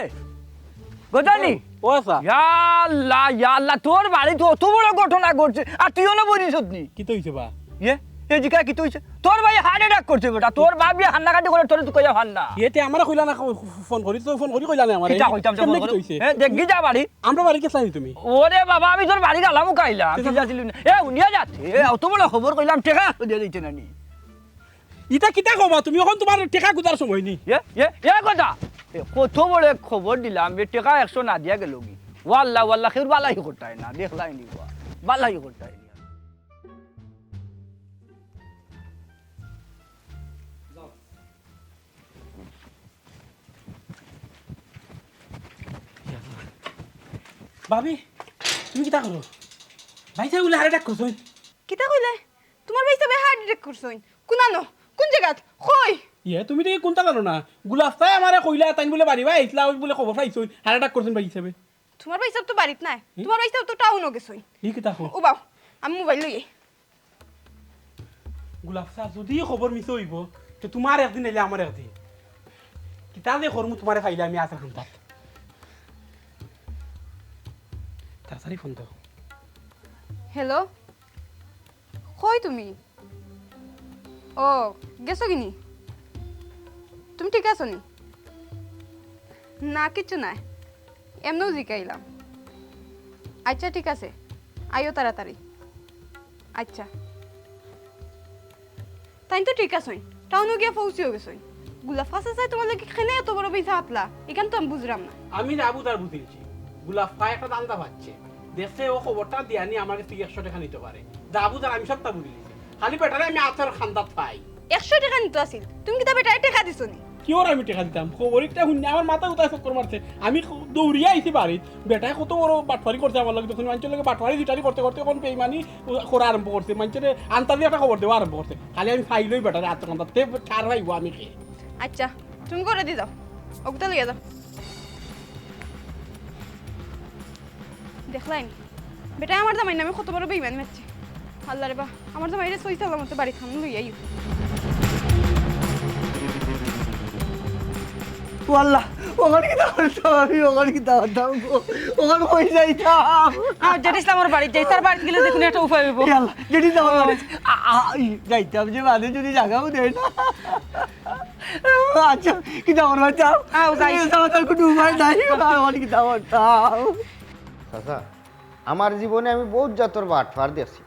গজালি? ও, আচ্ছা। ইয়া আল্লাহ, ইয়া আল্লাহ, তোর বাড়িত অত বড় ঘটনা ঘটছে, আর তুই অনো বইছস নি? কিতা অইছে বা? ইয়ে, এ জিকা কিতা অইছে? তোর ভাইয়ে heart attack করছে বেটা, তোর বাপ ইয়ে কান্নাকাটি করে তোরে তুকাইয়া পার না। ইয়ে তে আমারে কইলা না, ফোন করি তো, ফোন করি কইলা না আমারে। কিতা কইতাম, কেমনে ফোন কিতা করি? অইছে? এ, দেখি যা বাড়ি। আমরা বাড়ি গেছলাম তুমি। ওরে বাবা, আমি তোর বাড়ি গেলাম, কাইলা। আমি কিতা? যা দিলি না। এ, উনিয়া যাচ্ছে। এ, অত বড় খবর কইলাম, টেকা দিয়া দিতে না নি। ইতা কিতা কবা তুমি? অখন তুমার টেকা গুতার সময় নি। এ, এ, এ কথা। এ, কত বড় এক খবর দিলাম, এ টেকা একশো না দিয়া গেল কি? ওয়াল্লা, ওয়াল্লা, কেউর বালাই করতায় না, দেখলাই নি বা। বালাই করতায় না। ভাবি, তুমি কিতা করো? ভাইসাবে বুলে হার্ট অ্যাটাক করছইন। কিতা কইলে? তুমার ভাইসাবে হার্ট অ্যাটাক করছইন? কুনানো? কুন জাগাত? কই? ইয়ে, তুমি দেখি কুনতা জানো না? গুলাফ চাই আমারে কইলা, তাইন বুলে বাড়ি বায় আইছলা, ওই বুলে খবর পাইছইন, হার্ট অ্যাটাক করছইন ভাইসাবে। তুমার ভাইসাব তো বাড়িত নাই। হুম? তুমার ভাইসাব তো টাউনো গেছইন। ই কিতা কও? ও বাউ, আমি মোবাইল লই আই। গুলাফ চাই, যুদি খবর মিছা অইবো, তে তুমার একদিন আইলে আমার একদিন। কিতা যে করমু তুমারে পাইলে আমি আছার কান্দাত। তাড়াতাড়ি ফোন দেও। হ্যালো, কই তুমি? ও, গেছো কিনি? তুমি ঠিক আছো নি? না, কিচ্ছু নাই, এমনেউ জিকাইলাম। আচ্ছা, ঠিক আছে, আইও তাড়াতাড়ি। আচ্ছা, তাইন তো ঠিক আছইন, টাউনো গিয়া পৌঁছিও গেছইন। গুলাফ চাচায় তুমার লাগি কেনে এত বড় মিছা মাতলা, ইখান তো আমি বুঝরাম না। আমি না বুঝার বুঝিলছি, গুলাফ চাচায় একটা ধান্দা পাচ্ছে, দেখছে অউ খবরটা দিয়া নি আমার গেছ থাকি একশো টেকা নিতো পারে। যা বুঝার আমি সবটা বুঝিলিছি, খালি বেটারে আমি আছার কান্দাত পাই। একশো টেকা নিতো আছিল, তুমি কিতা বেটারে টেকা দিছো নি? কিওর আমি টেকা দিতাম? খবর একটা হুনিয়া আমার মাথা উতায় চক্কর মারছে। আমি খ-, দৌড়িয়া আইছি বাড়িত। বেটায় কত বড় বাটপারি করছে আমার লগে, তখন মাইনষর লগে বাটপারি চিটারি করতে করতে অখন বেইমানি করা আরম্ভ করছে। মাইনষরে আন্তাজি একটা খবর দেওয়া আরম্ভ করছে। খালি আমি পাইলেউ বেটারে আছার কান্দাত, তে ঠার পাইবো আমি কে। আচ্ছা, তুমি ঘরো দি যাও, অগুতা লইয়া যাও। দেখলায়নি? বেটায় আমার জামাইর নামে কত বড় বেইমানি মাতছে। আল্লারে বা, আমার জামাইরে সহি সালামতে বাড়িত খান লইয়া আইও। ও আল্লাহ, অখন কিতা করতাম আমি, অখন কিতা করতাম গো? অখন কই যাইতাম? আ, জেড ইসলামর বাড়িত যাই, তার বাড়িত গেলে দেখুন একটা উপায় অইবো। এ আল্লাহ, জেড ইসলামর বাড়িত। আ, আ, ই, যাইতাম যে বাদে যদি জাগাও দেয় না। আচ্ছা, কিতা করবা চাও? আও, যাই। এ, তার কুনু উপায় নাই। অখন কিতা করতাম? চাচা, আমার জীবনে আমি বউত জাতর বাটপার দেখছি,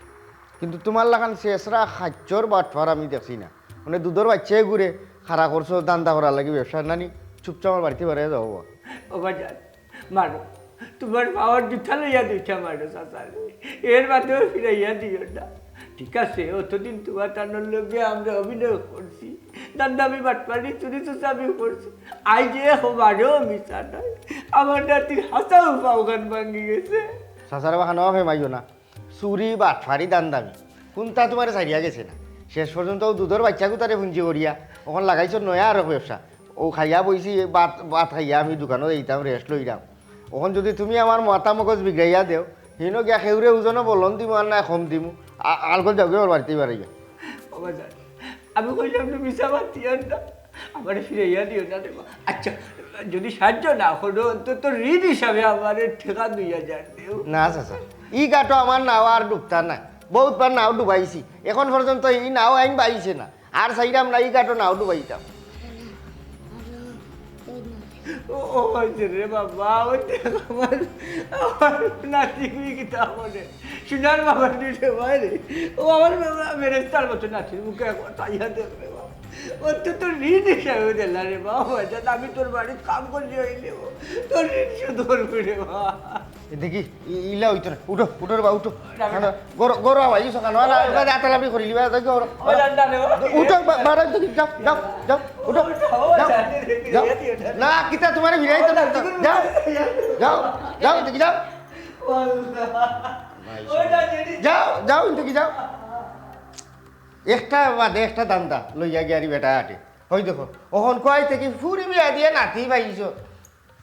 কিন্তু তুমার লাখান ছেছরা খাইচ্চর বাটপার আমি দেখছি না। মানে দুধর বাইচ্চায় গুরে খাড়া করছো, ধান্দা করার লাগি, ব্যবসা নানি, চুপচাপ আমার বাড়িত বারইয়া যাও বা। ও বাজান, মারো, তুমার পাওর জুতা লইয়া দুইটা মারো চাচারে, এর বাদেও ফিরাইয়া দিও না। ঠিক আছে, অতদিন তুমার তানর লগে আমরা অভিনয় করছি, ধান্দামি বাটপারি চুরি চুচামি করছি, আইজ যে হবারও মিছা নাই, আমার নাতির হাছাউ পাওখান ভাঙ্গি গেছে। চাচারে বাখানো অখে মাইও না, চুরি বাটপারি ধান্দামি কুনটা তুমারে ছাড়িয়া গেছে না। শেষ পর্যন্ত অউ দুধর বাইচ্চা কুতারে পুঞ্জি করিয়া অখন লাগাইছো নয়া আরক ব্যবসা। অউ খাইয়া বইছি, ভাত, ভাত খাইয়া আমি দোকানো যাইতাম, রেস্ট লইরাম। অখন যুদি তুমি আমার মাথা মগজ বিগড়াইয়া দেও, হিনো গিয়া কেউরে উজনো বলন দিমু আর নায় কম দিমু, আ-, আলগত যাওগি, আমার বাড়িত বারইয়া। ও বাজান, আমি কইলাম না মিছা মাতিয়ার না, আমারে ফিরাইয়া দিও না রে বা। আচ্ছা, যুদি সাহায্য না করো, অন্তত ঋণ হিসাবে আমারে টেকা দুই হাজার দেও। না চাচা, ই ঘাটো আমার নাও আর ডুবতা নায়, বউতবার নাও ডুবাইছি, অখন পর্যন্ত ই নাও আইন বাইছে না। আর চাইরাম না, ই ঘাটো নাও ডুবাইতাম। ও, ও, অইছে রে বাবা, ও দেখ আমার, আমার নাতি, তুই কিতা করে? সোনার বাবা, তুই রে ভাই রে। ও আমার বাবা, ফেরেস্তার মতো নাতির মুখে একবার চাইয়া দেখ রে বাবা। ও তো তোর ঋণ হিসাবে দিলা রে বাবা, যাতে আমি তোর বাড়িত কাম করি অইলে ও তোর ঋণ শোধ করবো রে বাবা। এ দেখি, ই-, ইলা অইতো না। উঠো, উঠো রে বা, উঠো। না, না। কেন? গরো, গরো আওয়াজ, ইসো কেন? না, না, না। ওখানে আতালাপি করিলি বা, দেখি, গরো। ও, না, না, না, না। উঠো, বা-, বারো, দেখি, যাও, যাও, যাও, উঠো, উঠো, যাও, যাও, দেখি, যাও। দেখি, দেখি। না, কিতা তুমারে ফিরাই তো না, যাও, যাও, যাও, দেখি, যাও। ও, আল্লাহ। ও, না, দেখি। যাও, যাও, দেখি, যাও। একটা বাদে একটা ধান্দা লইয়া গিয়ারি বেটা আটে। অই দেখো, অখন কয় থাকি ফুরি বিয়া দিয়া নাতি পাইছো।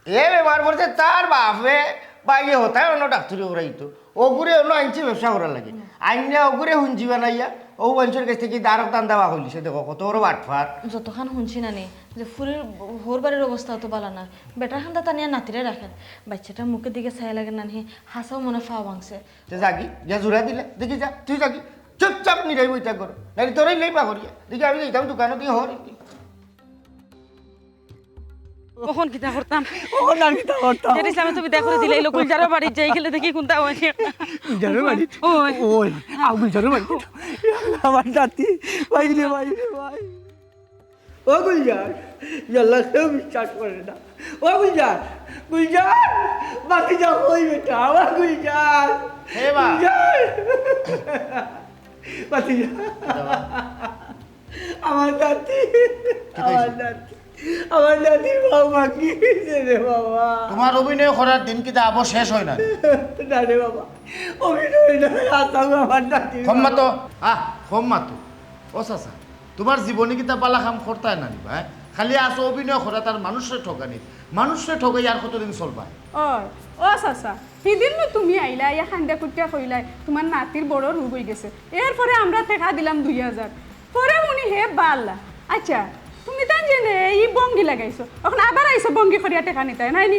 এ বেমার পড়ছে, তার বাপে বাইয়ে হতায় অন্য ডাক্তারি করাইতো। অগুরে অন্য আনছি ব্যবসা করার লাগি। আইনা অগুরে হুঞ্জি বানাইয়া, অউ মানষর গেছ থাকি দারক ধান্দা বা কইলিছে, দেখো কত বড় বাটপার। যতখান হুনছি না নি, যে ফুরির হউর বাড়ির অবস্থা অত বালা না। বেটার কান্দা টানিয়া নাতিরে রাখের। বাইচ্চাটার মুখর দিকে চাইয়া লাগের না নি, হাছাউ মনে পাও ভাংছে। তে যাগি, গিয়া জুড়া দিলে, দেখি যা, তুই যাগি। চুপচাপ নিরাই বইতা কর। নাইলে তোরই লইবা করিয়া। দেখি আমি যাইতাম দোকানো দিয়া হরি। অখন কিতা করতাম? অখন আর কিতা করতাম? জেড ইসলামে তো বিদায় করি দিলাইলো, গুলজারর বাড়িত যাই গেলে দেখি কুনটা অয়। গুলজারর বাড়িত? অয়। অয়, আ, গুলজারর বাড়িত। আমার নাতি, ভাই রে, ভাই রে, ভাই। ও গুলজার, ইয়াল্লা, কেউ বিশ্বাস করে না। ও গুলজার, গুলজার, বাতি যাও, ওই বেটা, ও গুলজার। হে বা। গুলজার। বাতি যাও। কিতা বা? আমার নাতি, কিতা আমার হইছে? নাতি। আমার নাতির পাও ভাঙ্গি গেছে রে বাবা। তোমার অভিনয় করার দিন কিতা আবো শেষ অয় না? না রে বাবা, অভিনয় নয়, আসাম আমার নাতির কম মাতো। আহ, কম মাতো। ও চাচা, তোমার জীবনে কিতা বালা কাম করতায় না নি বা, হ্যাঁ? খালি আছো অভিনয় করাত আর মানুষরে ঠগানিত। মানুষরে ঠগাই আর কতদিন চলবায়? ও, ও চাচা, হিদিন নু তুমি আইলা, আইয়া কান্দিয়া কুটিয়া কইলায়, তোমার নাতির বড় রোগ অইগেছে। এরপরে আমরা টেকা দিলাম দুই হাজার। পরে হুনি হে বালা। আচ্ছা, তুমি তাইন যেনে ই ভঙ্গি লাগাইছো, অখন আবার আইছো ভঙ্গি করিয়া টেকা নিতায়, নায় নি?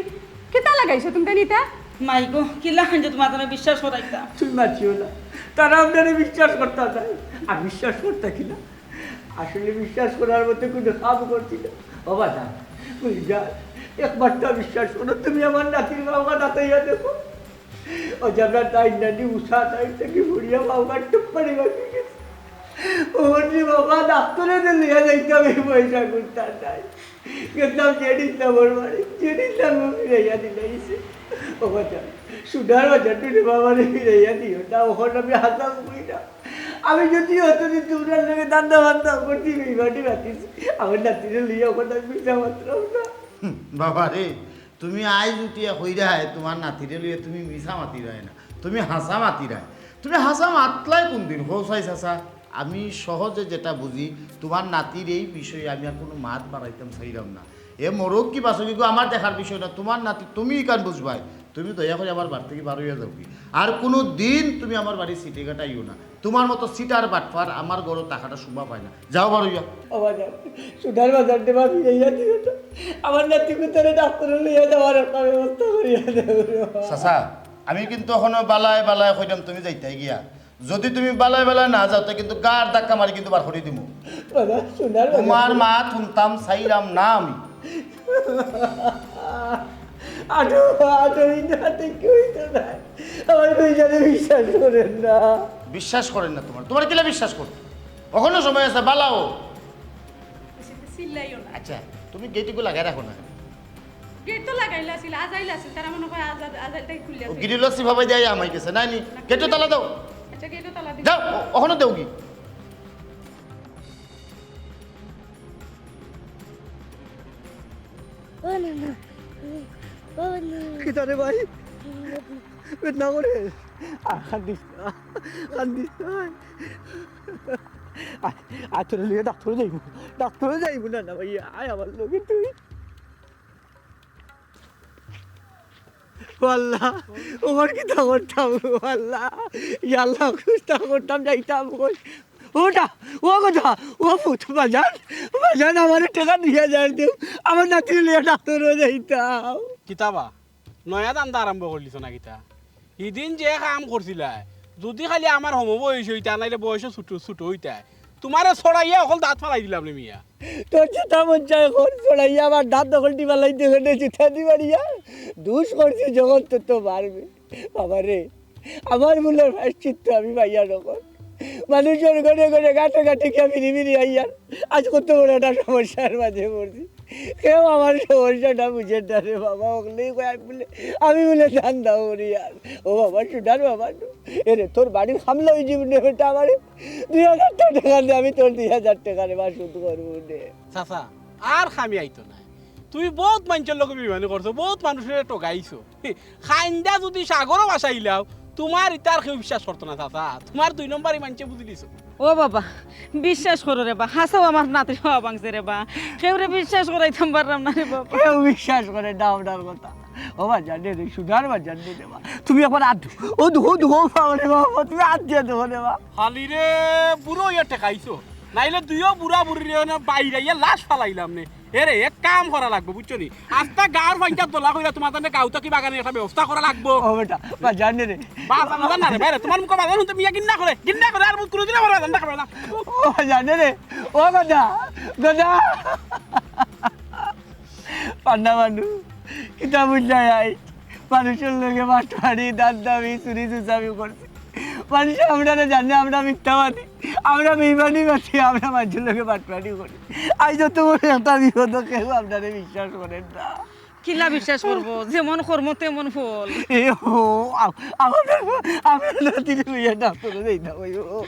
কিতা লাগাইছো তুমি তাইন ইতা? মাই গো, কিলা খান যে তোমার তারা বিশ্বাস করাইতা। তুমি মাতিও না, তারা আপনারে বিশ্বাস করতা নায়, আর বিশ্বাস করতা কিলা? আসলে বিশ্বাস করার মতো কোনো কাম করছি না। বাবা যান, কই যান, একবার তো বিশ্বাস করো, তুমি আমার নাতির বাবা দাঁতাইয়া দেখো। ও যে আমরা তাই নানি উষা তাই থেকে বুড়িয়া বাবা টুপ করে বাকি গেছে। ও বলছি, "বাবা, ডাক্তারে তো লিয়া যাইতে হবে, পয়সা করতে নাই।" গেলাম জেড ইসলামর বাড়ি, জেড ইসলাম ফিরাইয়া দিলাইছে। ও বাবা যান, সুধার বাজার টুলে বাবারে ফিরাইয়া দিও না, ওখানে আমি হাতাম কই না। আমি যদি অতদিন তোমরার লগে ধান্দা বান্দা করছি, বেইমানি রাখিছি, আমার নাতিরে লইয়া ওখানে আমি মিছা মাতরাম না। হুম, বাবা রে, তুমি আইজ উঠিয়া কইরায় তোমার নাতিরে লইয়া তুমি মিছা মাতিরায় না, তুমি হাছা মাতিরায়। তুমি হাছা মাতলায় কোন দিন, কও চাই চাচা? আমি সহজে যেটা বুঝি, তোমার নাতির এই বিষয়ে আমি আর কোনো মাত বাড়াইতাম চাইরাম না। এ মরুক কি বাঁচুক, এগু আমার দেখার বিষয় না। তোমার নাতি তুমি ইখান বুঝবায়। তুমি দয়া করি আমার বাড়ি থাকি বার অইয়া যাওগি। আর কোনো দিন তুমি আমার বাড়ি সিটে ঘাট আইও না। তোমার মতো সিটার বাটপার আমার ঘরো থাকাটা শোভা পায় না। যাও বার অইয়া। ও বাজান, সুধার বাজার দেবা ফিরাইয়া দিও না। আমার নাতি কুতারে ডাক্তারে লইয়া যাওয়ার একটা ব্যবস্থা করিয়া দেও রে বাবা। চাচা, আমি কিন্তু এখনো বালায় বালায় কইলাম তুমি যাইতায় গিয়া। যদি তুমি বালায় বালায় না যাও, তে কিন্তু গার ধাক্কা মারি কিন্তু বার করি দিমু। বাজান, সুধার বাজার তোমার দেবা। মাত হুনতাম চাইরাম না আমি। আটো, আটো, এই নাতে কেউই তো নাই। আমার কইজানে বিশ্বাস করেন না। বিশ্বাস করেন না তোমার? তোমার কিলা বিশ্বাস করতো? এখনো সময় আছে, বালাও। বেশি তো চিল্লাইও না। আচ্ছা, তুমি গেটগু লাগাই রাখো না। গেট তো লাগাইলা আছিল, আজাইল আছিল, তারা মনে হয় আজা-, আজাইলটাই খুলিয়া ও গিরিল সিফাবাই দিয়া আমাই গেছে, না নি? না, গেটও তালা দাও। আচ্ছা, গেটও তালা দিই। যাও, ও-, ওখানে দেও কি? ও না, না। ও না। কিতা রে ভাই? বেদনা করে। আর কান্দিস না। কান্দিস না। আয়, আয়, তোরে লইয়া ডাক্তারে যাইমু। ডাক্তারে যাইমু না, না ভাই, আয় আমার লগে তুই। ও আল্লাহ, ওর কিতা করতাম, ও আল্লাহ, ইয়া আল্লাহ, কিতা করতাম, যাইতাম কই? ওটা, ও কথা, ও পুত, বাজান, বাজান, আমারে টেকা দুই হাজার দেও, আমার নাতিরে লইয়া ডাক্তারো যাইতাম। কিতা বা, নয়া ধান্দা আরম্ভ করলিছ না কিতা? হিদিন যে কাম করছিলায়, যুদি খালি আমার সমবয়সী অইতা, নাইলে বয়সে ছোট, ছোট অইতায়, তোমারে ছড়াইয়া অকল দাঁত ফালাই দিলাম রে মিয়া। তোর যেতা মন চায় কর, ছড়াইয়া আমার দাঁত দখল টিপা লাইতে গেলে যেতা দি মারিয়া। দুষ করছি যখন তো তো মারবে। বাবা রে, আমার ভুলর প্রায়শ্চিত্ত আমি পাইয়া নকল। মানুষর ঘরে ঘরে গাটে গাটে গিয়া ফিরি ফিরি আইয়ার। আইজ কত বড় একটা সমস্যার মাঝে পড়ছি। কেউ আমার সমস্যাটা বুঝের না রে বাবা। অকলেই কয় আমি বুলে, আমি বুলে ধান্দা করি আর। ও বাবা, সুধার বাবা, এরে তোর বাড়ির খামলা অই জীবনে বেটা আমারে দুই হাজার টেকা দে, আমি তোর দুই হাজার টেকা রে বা শোধ করমু নে। চাচা, আর খামি আইতো নায়। তুমি বউত মানষর লগে বেইমানি করছো, বউত মানুষরে ঠগাইছো। কাইন্দা যুদি সাগরো ভাসাইলাও, তোমার ইতা আর কেউ বিশ্বাস করতো না চাচা। তোমার দুই নম্বরি মানষে বুঝিলিছো। ও বাবা, বিশ্বাস করো রে বা, হাছাউ আমার নাতির পাও ভাঙছে রে বা। কেউরে বিশ্বাস করাইতাম পাররাম না রে বাবা। কেউ বিশ্বাস করে না আপনার কথা। ও বাজান রে, সুধার বাজান রে বা। তুমি একবার আত, ও দুঃখ, দুঃখ পাও রে বাবা, তুমি আত দিয়া দেখো রে বা। খালি রে, বুড়া অইয়া ঠেকাইছো। নাইলে দুইও বুড়া বুড়িরে না বাইরাইয়া লাশ ফালাইলাম নে। এরে, এক কাম করা লাগবো, বুঝছো নি? আস্তা গাঁওর পঞ্চায়েত দলা কইরা তোমার তানে গাঁও থাকি বাগানের একটা ব্যবস্থা করা লাগবো। ও বেটা, বাজান রে। বাজান, বাজান না রে, বাইরে, তোমার মুখে বাজান হুনতে মিয়া ঘিন্না করে, ঘিন্না করে, আর মুখ কোনোদিন আমার বাজান দেখাবে না। ও বাজান রে, ও গদা, গদা। পান্ডা মানু, কিতা বুঝলাই আই? মানুষর লগে বাটপারি, দান্দামি, চুরি চুচামি করছে। মানুষ আমরারে জানে আমরা মিথ্যাবাদী, আমরা বেইমানি মাতি, আমরা মানুষর লগে বাটপারি করি। আইজ অত বড় একটা বিপদ, কেউ আমরারে বিশ্বাস করের না। কিলা বিশ্বাস করবো? যেমন কর্ম তেমন ফল। এ ও, আ-, আমার, আমার নাতিরে লইয়া ডাক্তারো যাইতাম অইবো।